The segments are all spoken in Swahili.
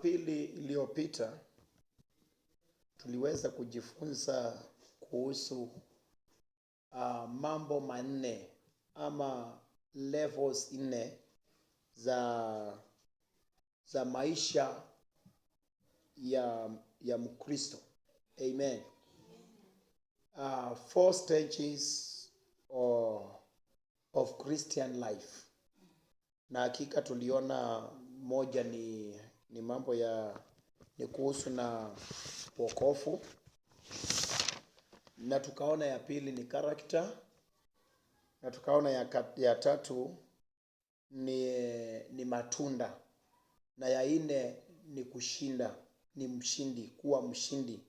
Jumapili iliyopita tuliweza kujifunza kuhusu mambo manne ama levels nne za maisha ya Mkristo. Amen. Four stages of Christian life. Na hakika tuliona moja ni mambo ya ni kuhusu na wokovu, na tukaona ya pili ni character, na tukaona ya tatu ni matunda, na ya nne ni kushinda, ni mshindi, kuwa mshindi.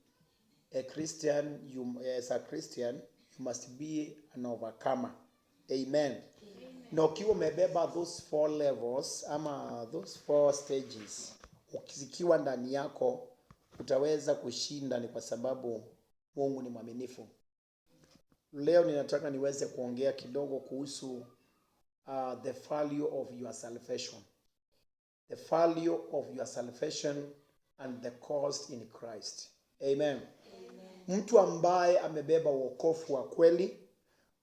A Christian, you, as a Christian, you must be an overcomer. Amen. Na ukiwa umebeba those four levels ama those four stages, zikiwa ndani yako, utaweza kushinda, ni kwa sababu Mungu ni mwaminifu. Leo ninataka niweze kuongea kidogo kuhusu the value of your salvation. The value of your salvation and the cost in Christ. Amen. Mtu ambaye amebeba wokovu wa kweli,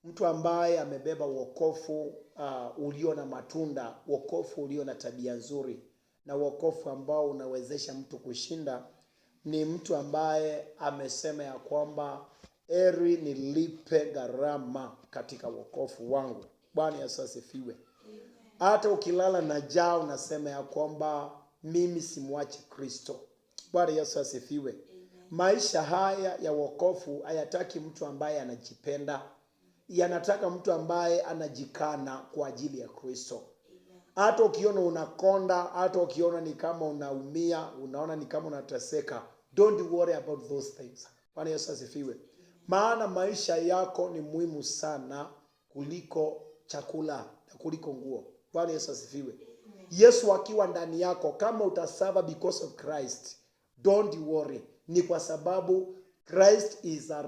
mtu ambaye amebeba wokovu ulio na matunda, wokovu ulio na tabia nzuri na wokovu ambao unawezesha mtu kushinda, ni mtu ambaye amesema ya kwamba, "Heri nilipe gharama katika wokovu wangu." Bwana Yesu asifiwe. Hata ukilala na njaa, unasema ya kwamba, "Mimi simwachi Kristo." Bwana Yesu asifiwe. Maisha haya ya wokovu hayataki mtu ambaye anajipenda, yanataka mtu ambaye anajikana kwa ajili ya Kristo. Hata ukiona unakonda, hata ukiona ni kama unaumia, unaona ni kama unateseka, don't worry about those things. Bwana Yesu asifiwe. Maana maisha yako ni muhimu sana kuliko chakula na kuliko nguo. Bwana Yesu asifiwe. Yesu akiwa ndani yako, kama utasuffer because of Christ, don't worry. Ni kwa sababu Christ is a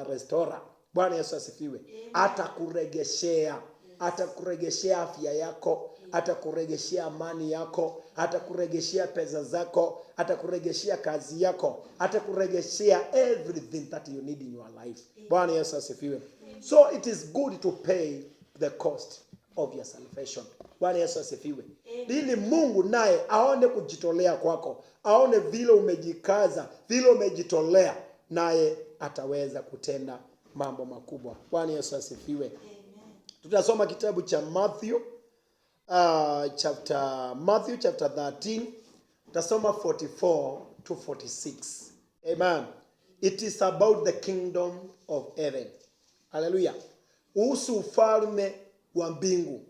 restorer. Bwana Yesu asifiwe. Atakuregeshea, atakuregeshea afya yako, atakuregeshea amani yako, atakuregeshea pesa zako, atakuregeshea kazi yako, atakuregeshea everything that you need in your life. Bwana Yesu asifiwe. So it is good to pay the cost of your salvation. Bwana Yesu asifiwe. Ili Mungu naye aone kujitolea kwako, aone vile umejikaza, vile umejitolea, naye ataweza kutenda mambo makubwa. Bwana Yesu asifiwe. Tutasoma kitabu cha Matthew chapter Matthew chapter 13, tutasoma 44 to 46. Amen. It is about the kingdom of heaven. Hallelujah. Kuhusu ufalme wa mbingu.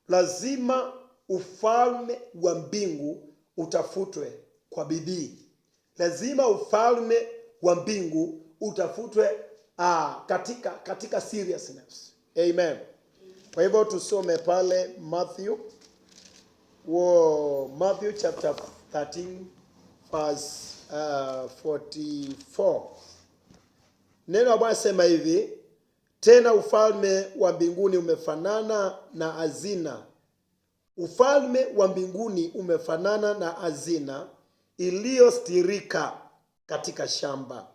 Lazima ufalme wa mbingu utafutwe kwa bidii. Lazima ufalme wa mbingu utafutwe katika seriousness. Amen. Kwa hivyo tusome pale Matthew, Matthew chapter 13 verse 44. Neno la Bwana sema hivi: "Tena ufalme wa mbinguni umefanana na hazina. Ufalme wa mbinguni umefanana na hazina iliyostirika katika shamba,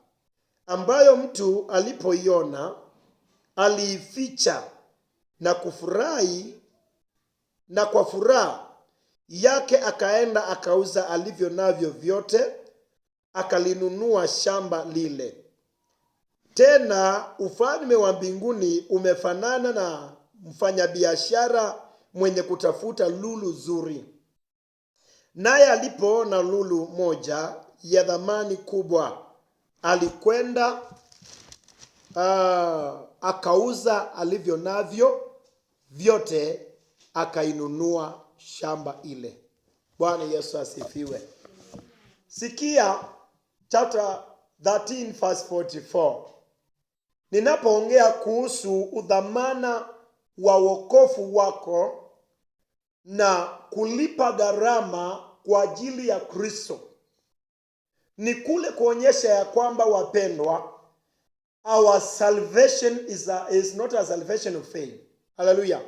ambayo mtu alipoiona aliificha na kufurahi, na kwa furaha yake akaenda akauza alivyo navyo vyote, akalinunua shamba lile. Tena ufalme wa mbinguni umefanana na mfanyabiashara mwenye kutafuta lulu zuri. Naye alipoona lulu moja ya thamani kubwa, alikwenda akauza alivyo navyo vyote, akainunua shamba ile." Bwana Yesu asifiwe. Sikia chapter 13 verse 44. Ninapoongea kuhusu udhamana wa wokovu wako na kulipa gharama kwa ajili ya Kristo, ni kule kuonyesha ya kwamba, wapendwa, our salvation is not a salvation of faith. Hallelujah.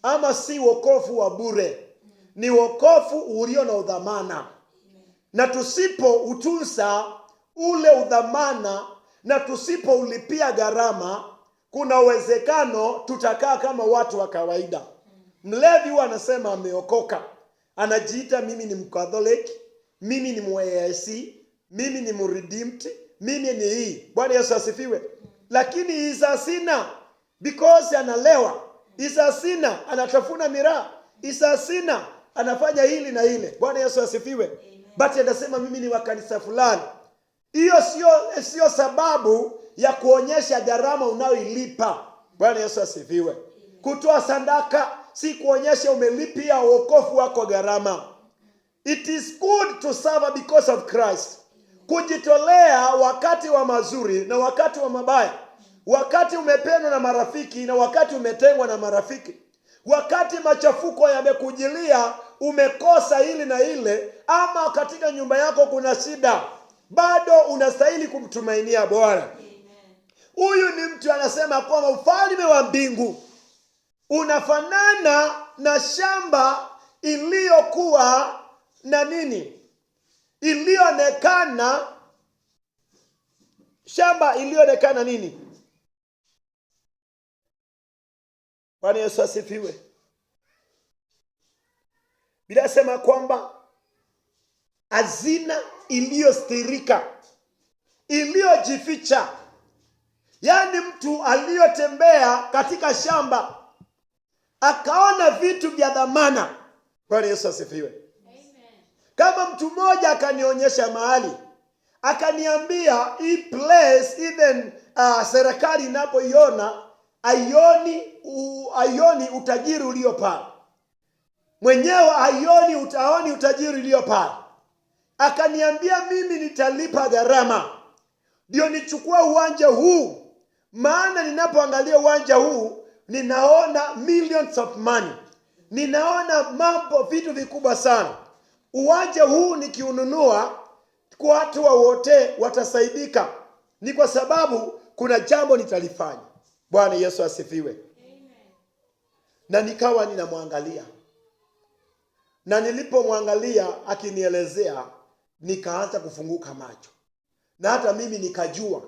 Ama si wokovu wa bure, ni wokovu ulio na udhamana. Na tusipoutunza ule udhamana na tusipoulipia gharama, kuna uwezekano tutakaa kama watu wa kawaida. Mlevi huwa anasema ameokoka, anajiita mimi ni Mkatholiki, mimi ni mu-AIC, mimi ni mu-redeemed, mimi ni hii. Bwana Yesu asifiwe. Lakini is a sinner because analewa, is a sinner anatafuna miraa, is a sinner anafanya hili na ile. Bwana Yesu asifiwe. But anasema mimi ni wa kanisa fulani. Hiyo sio sababu ya kuonyesha gharama unayoilipa. Bwana Yesu asifiwe. Kutoa sadaka si kuonyesha umelipia wokovu wako gharama. It is good to serve because of Christ. Kujitolea wakati wa mazuri na wakati wa mabaya, wakati umependwa na marafiki na wakati umetengwa na marafiki, wakati machafuko yamekujilia, umekosa hili na ile, ama katika nyumba yako kuna shida, bado unastahili kumtumainia Bwana. Huyu ni mtu anasema kwamba ufalme wa mbingu unafanana na shamba iliyokuwa na nini? Iliyoonekana, shamba iliyoonekana nini? Bwana Yesu asifiwe. Biblia sema kwamba hazina iliyostirika, iliyojificha, yaani mtu aliyotembea katika shamba akaona vitu vya dhamana. Bwana Yesu asifiwe. Kama mtu mmoja akanionyesha mahali akaniambia hii place even serikali inapoiona aioni utajiri ulio pale, mwenyewe aioni utaoni utajiri ulio pale. Akaniambia mimi nitalipa gharama ndio nichukue uwanja huu, maana ninapoangalia uwanja huu ninaona millions of money, ninaona mambo vitu vikubwa sana. Uwanja huu nikiununua, kwa watu wote watasaidika, ni kwa sababu kuna jambo nitalifanya. Bwana Yesu asifiwe. Na nikawa ninamwangalia, na nilipomwangalia akinielezea, nikaanza kufunguka macho, na hata mimi nikajua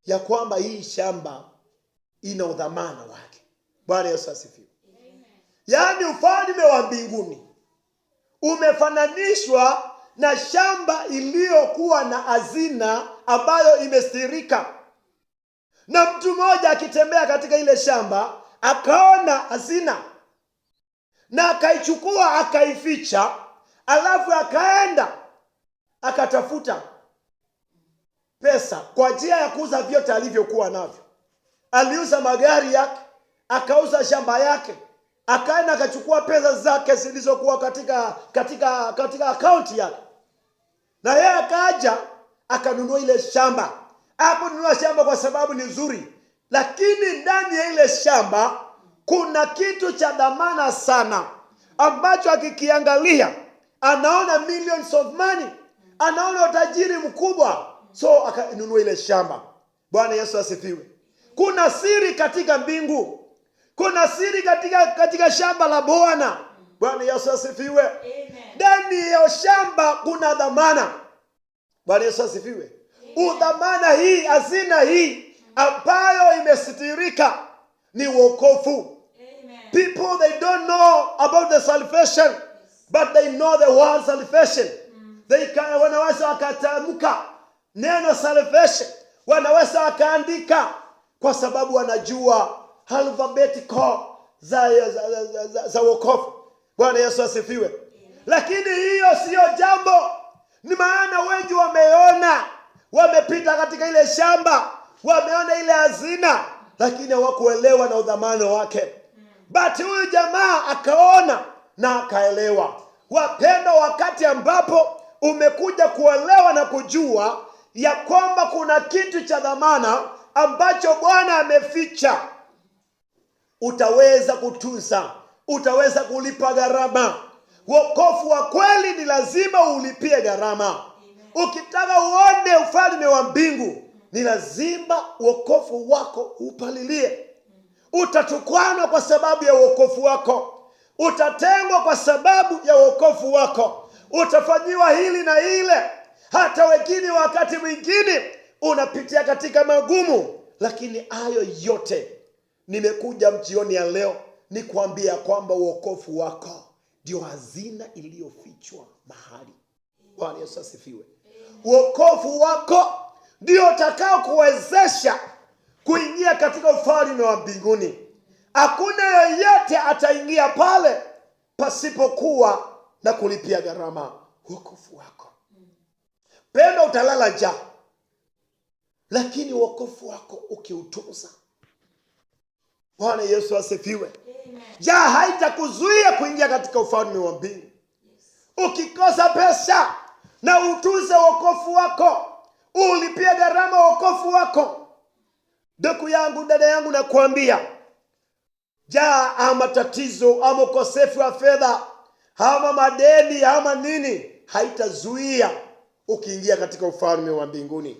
ya kwamba hii shamba ina udhamana wake. Bwana Yesu asifiwe. Yaani ufalme wa mbinguni umefananishwa na shamba iliyokuwa na hazina ambayo imestirika, na mtu mmoja akitembea katika ile shamba akaona hazina na akaichukua akaificha, alafu akaenda akatafuta pesa kwa njia ya kuuza vyote alivyokuwa navyo. Aliuza magari yake, akauza shamba yake, akaenda akachukua pesa zake zilizokuwa katika akaunti yake, na yeye akaja akanunua ile shamba. Hakununua shamba kwa sababu ni nzuri, lakini ndani ya ile shamba kuna kitu cha dhamana sana ambacho akikiangalia anaona millions of money, anaona utajiri mkubwa, so akanunua ile shamba. Bwana Yesu asifiwe. Kuna siri katika mbingu, kuna siri katika shamba la Bwana. Bwana Yesu asifiwe. Ndani ya shamba kuna dhamana. Bwana Yesu asifiwe. Udhamana hii, hazina hii ambayo imesitirika ni wokovu. People, they don't know about the salvation, but they know the word salvation. Wanaweza wakatamka neno salvation, wanaweza wakaandika kwa sababu wanajua alphabetical za wokovu. Bwana Yesu asifiwe. Lakini hiyo siyo jambo, ni maana wengi wameona, wamepita katika ile shamba, wameona ile hazina, lakini hawakuelewa na udhamano wake. But huyu jamaa akaona na akaelewa. Wapendwa, wakati ambapo umekuja kuelewa na kujua ya kwamba kuna kitu cha dhamana ambacho Bwana ameficha, utaweza kutunza, utaweza kulipa gharama. Wokovu wa kweli ni lazima ulipie gharama. Ukitaka uone ufalme wa mbingu, ni lazima wokovu wako upalilie. Utatukanwa kwa sababu ya wokovu wako, utatengwa kwa sababu ya wokovu wako. utafanyiwa hili na ile. Hata wengine wakati mwingine unapitia katika magumu, lakini hayo yote nimekuja jioni ya leo ni kuambia kwamba uokovu wako ndio hazina iliyofichwa mahali. Bwana Yesu asifiwe. Uokovu wako ndio utakao kuwezesha kuingia katika ufalme wa mbinguni. Hakuna yeyote ataingia pale pasipokuwa na kulipia gharama wokovu wako. Pendo, utalala njaa, lakini wokovu wako ukiutunza. Bwana Yesu asifiwe. Njaa haitakuzuia kuingia katika ufalme wa mbingu. Ukikosa pesa na utunze wokovu wako, ulipie gharama wokovu wako. Ndugu yangu, dada yangu, nakuambia njaa ama tatizo ama ukosefu wa fedha ama madeni ama nini haitazuia ukiingia katika ufalme wa mbinguni.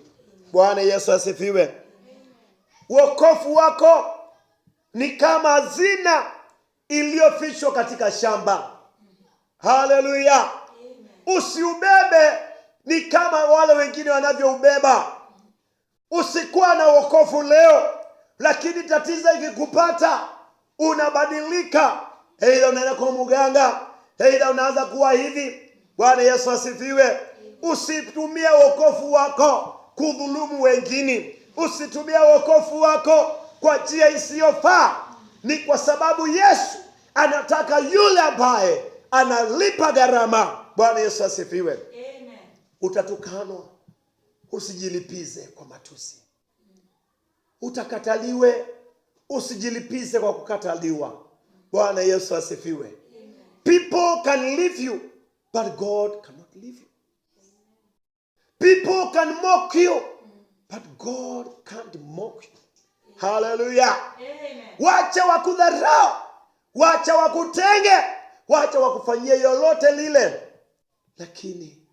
Bwana Yesu asifiwe. Wokovu wako ni kama hazina iliyofichwa katika shamba. Haleluya! Usiubebe ni kama wale wengine wanavyoubeba. Usikuwa na wokovu leo, lakini tatizo ikikupata unabadilika, aidha unaenda kwa mganga, aidha unaanza kuwa hivi. Bwana Yesu asifiwe. Usitumie wokovu wako kudhulumu wengine, usitumie wokovu wako kwa njia isiyofaa. Ni kwa sababu Yesu anataka yule ambaye analipa gharama. Bwana Yesu asifiwe. Amen. Utatukanwa, usijilipize kwa matusi. Utakataliwe, usijilipize kwa kukataliwa. Bwana Yesu asifiwe. People can leave you, but God cannot leave you. People can mock you, but God can't mock you. Hallelujah. Amen. Wacha wakudharau, wacha wakutenge, wacha wakufanyie lolote lile, lakini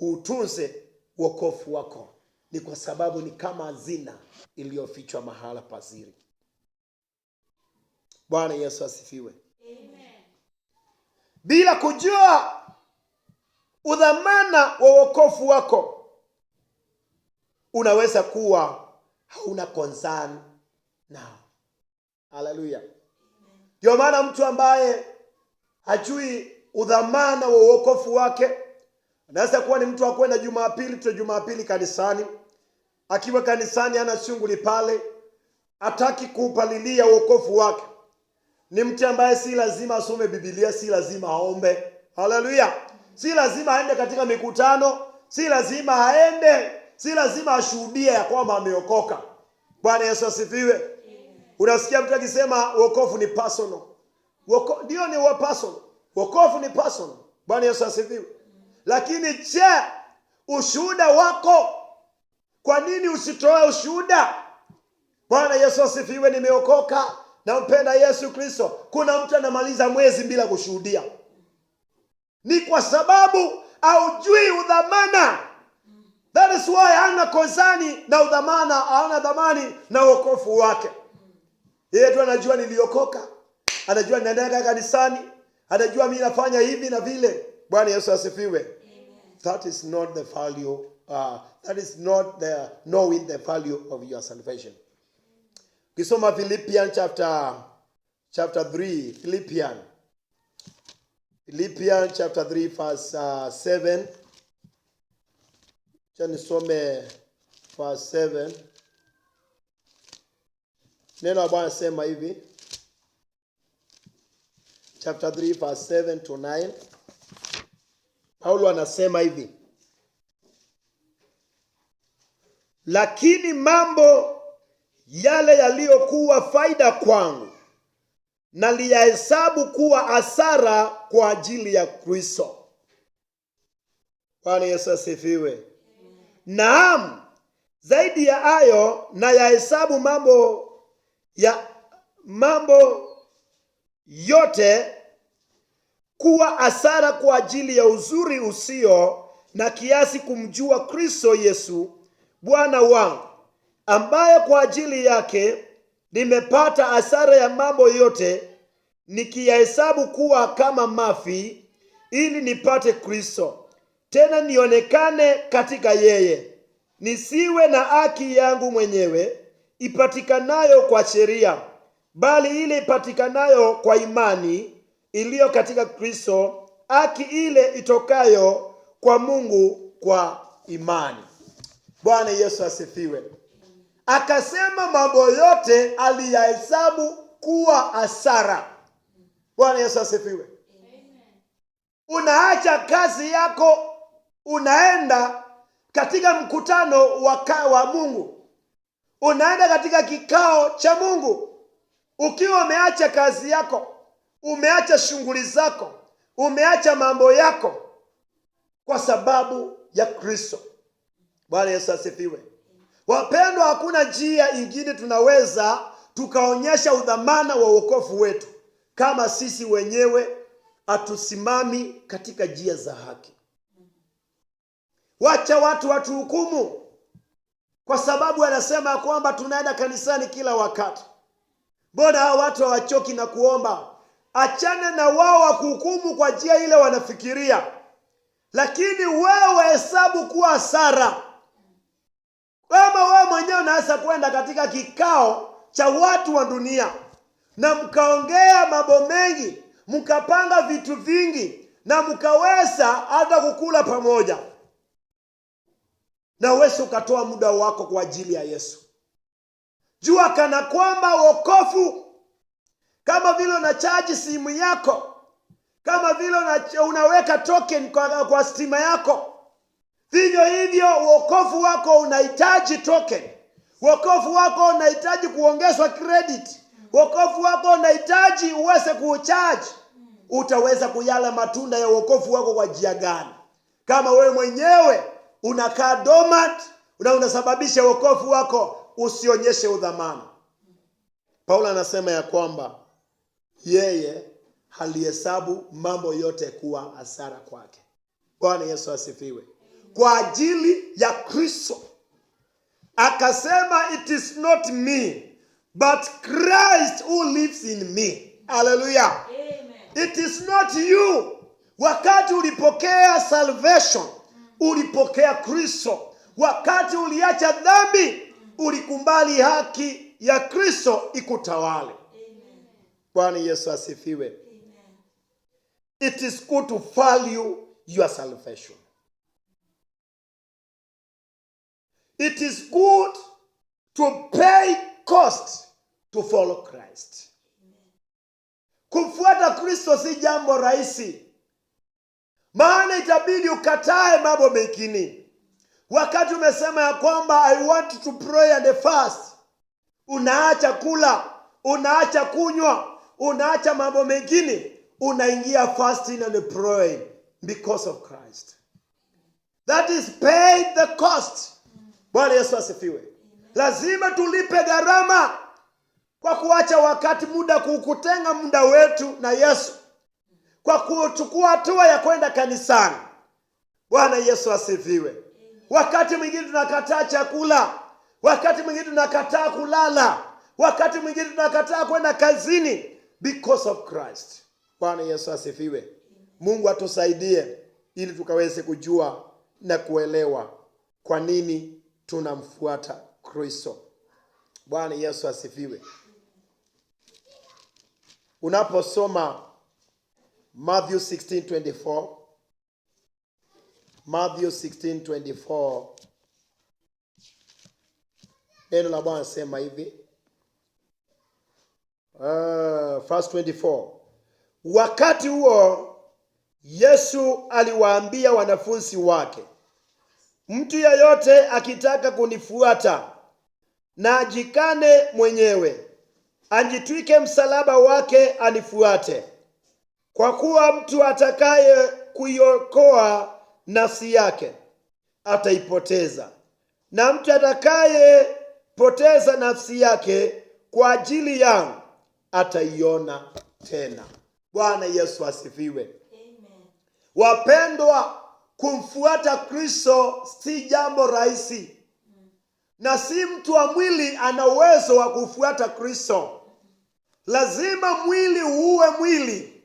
utunze wokovu wako, ni kwa sababu ni kama hazina iliyofichwa mahala pazuri. Bwana Yesu asifiwe. Amen. Bila kujua udhamana wa wokovu wako, unaweza kuwa hauna concern nao. Haleluya! Ndio maana mtu ambaye hajui udhamana wa uokovu wake anaweza kuwa ni mtu wa kwenda Jumapili tu Jumapili kanisani. Akiwa kanisani ana shughuli pale, hataki kuupalilia uokovu wake. Ni mtu ambaye si lazima asome Biblia, si lazima aombe. Haleluya! Si lazima aende katika mikutano, si lazima aende, si lazima ashuhudie ya kwamba ameokoka. Bwana Yesu asifiwe. Unasikia mtu akisema wokovu ni personal. Ndio ni wa personal. Wokovu ni personal. Bwana Yesu asifiwe. Lakini je, ushuhuda wako, kwa nini usitoe ushuhuda? Bwana Yesu asifiwe, nimeokoka, nampenda Yesu Kristo. Kuna mtu anamaliza mwezi bila kushuhudia. Ni kwa sababu haujui udhamana. That is why hana concern na udhamana, hana dhamani na wokovu wake. Yeye tu anajua niliokoka, anajua ninaenda kanisani, anajua mimi nafanya hivi na vile. Bwana Yesu asifiwe. That is not the value, that is not the knowing the value of your salvation. Ukisoma Philippians chapter 3, Philippians chapter 3 verse 7. Acha nisome verse 7. Neno la Bwana sema hivi. Chapter 3 verse 7 to 9. Paulo anasema hivi: lakini mambo yale yaliyokuwa faida kwangu naliyahesabu kuwa hasara kwa ajili ya Kristo. Bwana Yesu asifiwe. Naam, zaidi ya hayo nayahesabu mambo yote kuwa hasara kwa ajili ya uzuri usio na kiasi kumjua Kristo Yesu Bwana wangu, ambaye kwa ajili yake nimepata hasara ya mambo yote, nikiyahesabu kuwa kama mafi, ili nipate Kristo. Tena nionekane katika yeye, nisiwe na haki yangu mwenyewe ipatikanayo kwa sheria, bali ile ipatikanayo kwa imani iliyo katika Kristo, haki ile itokayo kwa Mungu kwa imani. Bwana Yesu asifiwe. Akasema mambo yote aliyahesabu kuwa hasara. Bwana Yesu asifiwe. Unaacha kazi yako, unaenda katika mkutano wa Mungu, unaenda katika kikao cha Mungu ukiwa umeacha kazi yako, umeacha shughuli zako, umeacha mambo yako kwa sababu ya Kristo. Bwana Yesu asifiwe. Wapendwa, hakuna njia ingine tunaweza tukaonyesha udhamana wa wokovu wetu kama sisi wenyewe hatusimami katika njia za haki. Wacha watu watuhukumu, kwa sababu wanasema kwamba tunaenda kanisani kila wakati. Mbona hao watu hawachoki na kuomba? Achana na wao wakuhukumu kwa njia ile wanafikiria, lakini wewe hesabu kuwa hasara. Kama wewe mwenyewe unaweza kwenda katika kikao cha watu wa dunia na mkaongea mambo mengi, mkapanga vitu vingi, na mkaweza hata kukula pamoja, na wewe ukatoa muda wako kwa ajili ya Yesu. Jua kana kwamba wokovu, kama vile unachaji simu yako, kama vile unaweka token kwa stima yako, vivyo hivyo wokovu wako unahitaji token. Wokovu wako unahitaji kuongezwa credit. Wokovu wako unahitaji uweze kuuchaji. Utaweza kuyala matunda ya wokovu wako kwa njia gani kama wewe mwenyewe unakaa dormant na unasababisha wokovu wako usionyeshe udhamana? Paulo anasema ya kwamba yeye alihesabu mambo yote kuwa hasara kwake. Bwana Yesu asifiwe. Kwa ajili ya Kristo akasema, "It is not me but Christ who lives in me." Hallelujah. It is not you. Wakati ulipokea salvation, ulipokea Kristo. Wakati uliacha dhambi, ulikubali haki ya Kristo ikutawale. Bwana Yesu asifiwe. It is good to value your salvation. It is good to pay cost to follow Christ. Kumfuata Kristo si jambo rahisi, maana itabidi ukatae mambo mengine. Wakati umesema ya kwamba "I want to pray and fast", unaacha kula, unaacha kunywa, unaacha mambo mengine, unaingia fasting and praying because of Christ. That is pay the cost. Bwana Yesu asifiwe. Lazima tulipe gharama kwa kuacha wakati, muda, kutenga muda wetu na Yesu, kwa kuchukua hatua ya kwenda kanisani. Bwana Yesu asifiwe. Wakati mwingine tunakataa chakula, wakati mwingine tunakataa kulala, wakati mwingine tunakataa kwenda kazini because of Christ. Bwana Yesu asifiwe. Mungu atusaidie ili tukaweze kujua na kuelewa kwa nini tunamfuata Kristo. Bwana Yesu asifiwe. Unaposoma Matthew 16:24, Matthew 16:24, neno la Bwana sema hivi, verse 24: Wakati huo Yesu aliwaambia wanafunzi wake, "Mtu yeyote akitaka kunifuata na ajikane mwenyewe, ajitwike msalaba wake anifuate. Kwa kuwa mtu atakaye kuiokoa nafsi yake ataipoteza, na mtu atakayepoteza nafsi yake kwa ajili yangu ataiona tena." Bwana Yesu asifiwe. Wapendwa, kumfuata Kristo si jambo rahisi, na si mtu wa mwili ana uwezo wa kufuata Kristo. Lazima mwili uue mwili,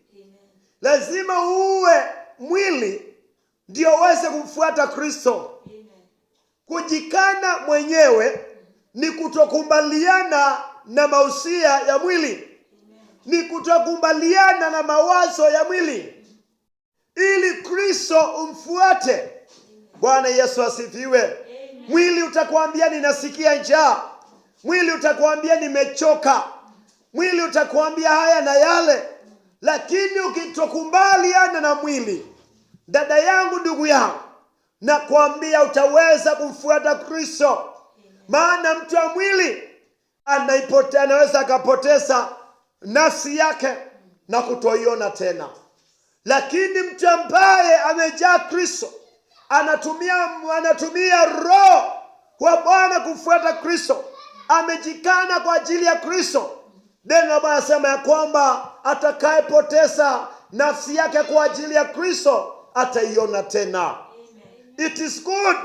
lazima uue mwili. ndio uweze kumfuata Kristo. Kujikana mwenyewe ni kutokumbaliana na mausia ya mwili, ni kutokumbaliana na mawazo ya mwili, ili Kristo umfuate. Bwana Yesu asifiwe. Mwili utakwambia ninasikia njaa, mwili utakwambia nimechoka, mwili utakwambia haya na yale, lakini ukitokumbaliana na mwili, dada yangu, ndugu yangu, nakwambia utaweza kumfuata Kristo. Maana mtu wa mwili anaweza akapoteza nafsi yake na kutoiona tena, lakini mtu ambaye amejaa Kristo anatumia Roho wa Bwana kufuata Kristo, amejikana kwa ajili ya Kristo. Neno la Bwana asema ya kwamba atakayepoteza nafsi yake kwa ajili ya Kristo ataiona tena. It is good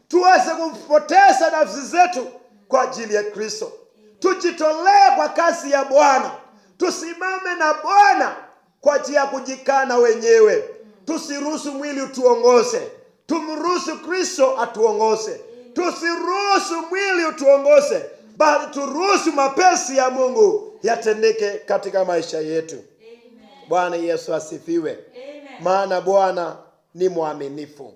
tuweze kupoteza nafsi zetu kwa ajili ya Kristo, tujitolee kwa kazi ya Bwana, tusimame na Bwana kwa ajili ya kujikana wenyewe. Tusiruhusu mwili utuongoze, tumruhusu Kristo atuongoze. Tusiruhusu mwili utuongoze, bali turuhusu mapenzi ya Mungu yatendeke katika maisha yetu. Bwana Yesu asifiwe. Maana Bwana ni mwaminifu,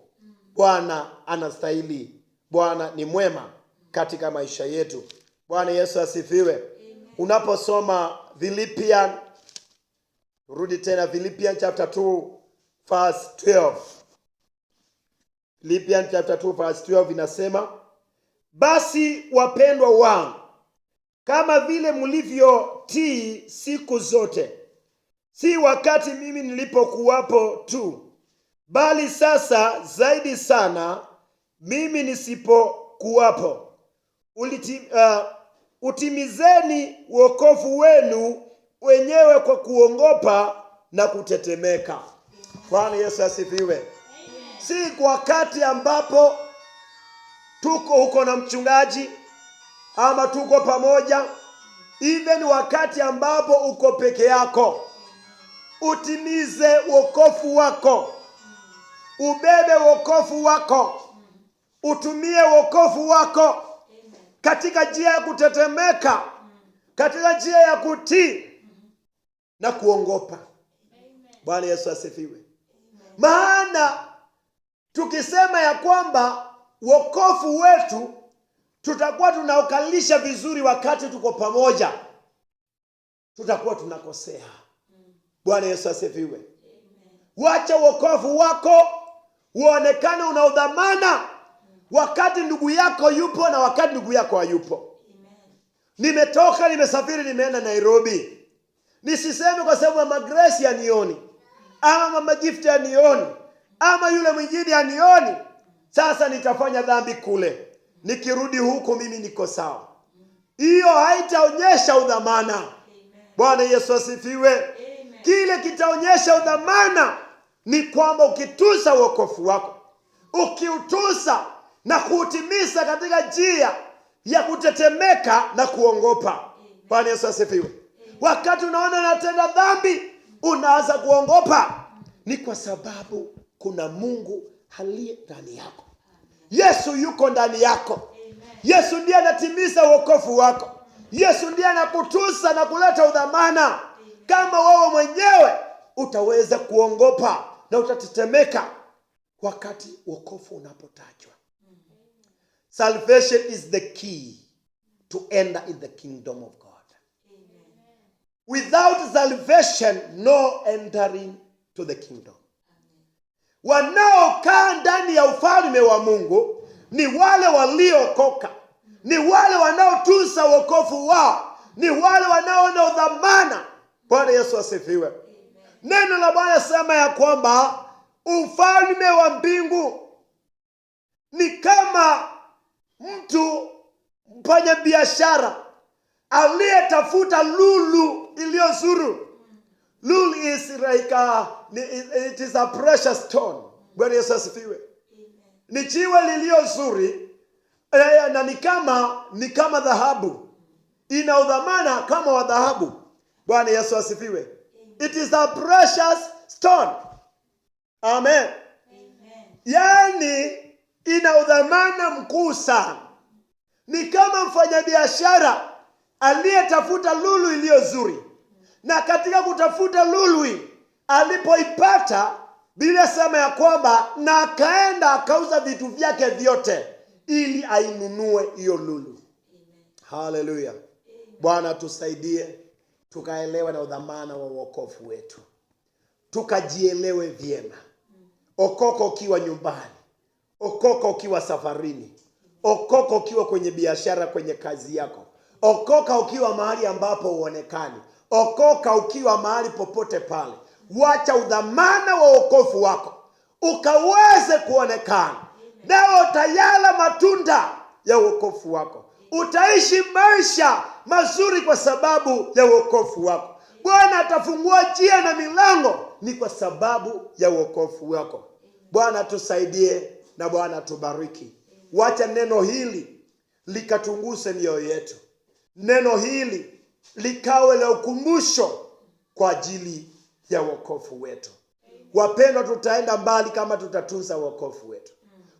Bwana anastahili, Bwana ni mwema katika maisha yetu. Bwana Yesu asifiwe. Unaposoma Philippian, rudi tena Philippian chapter 2 verse 12. Philippian chapter 2 verse 12 inasema, basi wapendwa wangu, kama vile mlivyotii siku zote, si wakati mimi nilipokuwapo tu, bali sasa zaidi sana mimi nisipokuwapo, utimizeni wokovu wenu wenyewe kwa kuongopa na kutetemeka. Bwana Yesu asifiwe. Si wakati ambapo tuko huko na mchungaji ama tuko pamoja, even wakati ambapo uko peke yako, utimize wokovu wako, ubebe wokovu wako, utumie wokovu wako katika njia ya kutetemeka, katika njia ya kutii na kuongopa. Bwana Yesu asifiwe. Maana tukisema ya kwamba wokovu wetu tutakuwa tunaukalisha vizuri wakati tuko pamoja, tutakuwa tunakosea. Bwana Yesu asifiwe. Wacha wokovu wako uonekane una udhamana wakati ndugu yako yupo na wakati ndugu yako hayupo. Nimetoka, nimesafiri, nimeenda Nairobi, nisiseme kwa sababu Mama Grace anioni ama Mama Gift anioni ama yule mwingine anioni, sasa nitafanya dhambi kule, nikirudi huku mimi niko sawa. Hiyo haitaonyesha udhamana. Bwana Yesu asifiwe. Kile kitaonyesha udhamana ni kwamba ukitusa wokovu wako, ukiutusa na kuutimiza katika njia ya kutetemeka na kuongopa. Bwana Yesu asifiwe. Wakati unaona unatenda dhambi, unaanza kuongopa, ni kwa sababu kuna Mungu aliye ndani yako. Yesu yuko ndani yako. Yesu ndiye anatimiza wokovu wako. Yesu ndiye anakutusa na kuleta udhamana. Kama wewe mwenyewe utaweza kuongopa na utatetemeka wakati wokovu unapotajwa. Salvation is the key to enter in the kingdom of God. Without salvation, no entering to the kingdom. Wanaokaa ndani ya ufalme wa Mungu ni wale waliokoka, ni wale wanaotunza wokovu wao, ni wale wanaoona udhamana. Bwana Yesu asifiwe. Neno la Bwana sema ya kwamba ufalme wa mbingu ni kama mtu mfanya biashara aliyetafuta lulu iliyo nzuri. Lulu is like it is a precious stone. Bwana Yesu asifiwe. Ni jiwe lilio zuri na ni kama dhahabu, ina udhamana kama wa dhahabu. Bwana Yesu asifiwe. It is a precious stone. Amen. Yaani ina udhamana mkuu sana. Ni kama mfanyabiashara aliyetafuta lulu iliyo nzuri, na katika kutafuta lulu hii alipoipata, Biblia sema ya kwamba na akaenda akauza vitu vyake vyote ili ainunue hiyo lulu. Haleluya! Bwana tusaidie tukaelewe na udhamana wa wokovu wetu, tukajielewe vyema. Okoka ukiwa nyumbani, okoka ukiwa safarini, okoka ukiwa kwenye biashara, kwenye kazi yako, okoka ukiwa mahali ambapo huonekani, okoka ukiwa mahali popote pale. Wacha udhamana wa wokovu wako ukaweze kuonekana, nawe utayala matunda ya wokovu wako, utaishi maisha mazuri kwa sababu ya wokovu wako. Bwana atafungua njia na milango, ni kwa sababu ya wokovu wako. Bwana tusaidie na Bwana tubariki. Wacha neno hili likatunguse mioyo yetu, neno hili likawe la ukumbusho kwa ajili ya wokovu wetu. Wapendwa, tutaenda mbali kama tutatunza wokovu wetu.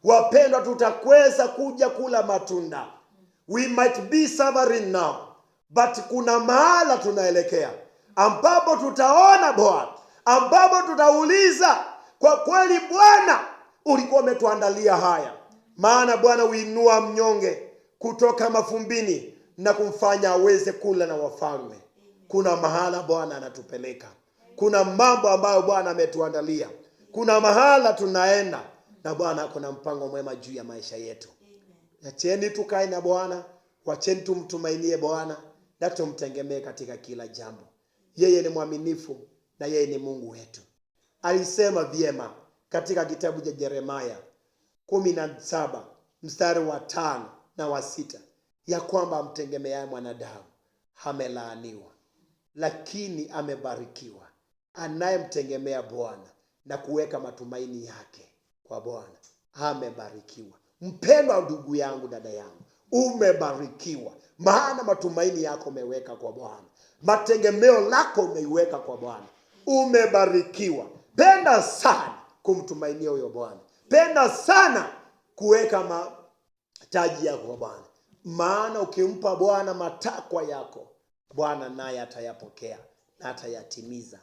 Wapendwa, tutakweza kuja kula matunda. We might be suffering now, but kuna mahala tunaelekea ambapo tutaona Bwana, ambapo tutauliza kwa kweli, Bwana ulikuwa umetuandalia haya. Maana Bwana huinua mnyonge kutoka mafumbini na kumfanya aweze kula na wafalme. Kuna mahala Bwana anatupeleka, kuna mambo ambayo Bwana ametuandalia, kuna mahala tunaenda, na Bwana kuna mpango mwema juu ya maisha yetu. Acheni tukae na Bwana, wacheni tumtumainie Bwana na tumtegemee katika kila jambo. Yeye ni mwaminifu na yeye ni Mungu wetu. Alisema vyema katika kitabu cha Yeremia 17 mstari wa 5 na wa 6 ya kwamba amtegemeaye mwanadamu amelaaniwa, lakini amebarikiwa anayemtegemea Bwana na kuweka matumaini yake kwa Bwana amebarikiwa. Mpendwa ndugu yangu, dada yangu, umebarikiwa, maana matumaini yako umeweka kwa Bwana, mategemeo lako umeiweka kwa Bwana. Umebarikiwa. Penda sana kumtumainia huyo Bwana, penda sana kuweka mataji yako kwa Bwana, maana ukimpa Bwana matakwa yako, Bwana naye atayapokea na atayatimiza.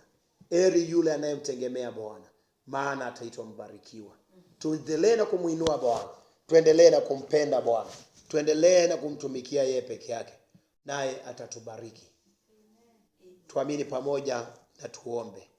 Heri yule anayemtegemea Bwana, maana ataitwa mbarikiwa. Tuendelee na kumwinua Bwana, tuendelee na kumpenda Bwana, tuendelee na kumtumikia yeye peke yake, naye atatubariki. Tuamini pamoja na tuombe.